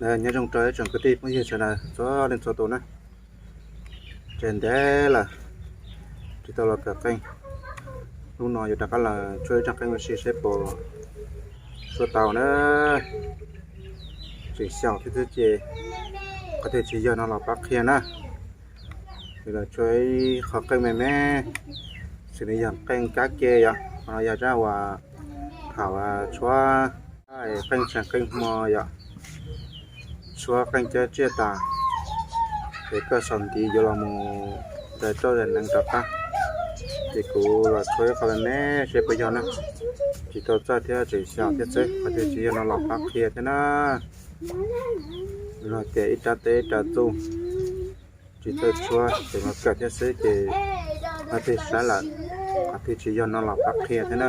Nyob zoo rau ib tsoom kwv tij phooj ywg sawv daws txhua leej txhua tus na. Tsam ntev lawm tsis tau los kawm qeej, hnub no yuav rov qab los tshuab ib tsob qeej ua si seb puas tshuab tau na. Tseem xyaum thiab xwb ces qhov twg tsis yog no los pab qhia na. Yuav los tshuab ib qho qeej me me, xws li yog qeej kab ke yom, qhov no yog zaj uas thaum tshuab qeej tshee qeej hmo yom, tshuab qeej cab tsiaj tas, ces koj sau ntiv yuav los mus daws roj daws nees rov qab. Ces kuv los tshuab ib qho me me seb puas yog na, tsis tau txawj thiab tseem xyaum thiab xwb, qhov twg tsis yog no los pab qhia thiab na. Luag tias ib rab teb ib rab txuj, tsis txawj tshuab ces los kawm thiab xwb ces qhov twg saib lawm, qhov twg tsis yog no los pab qhia thiab na.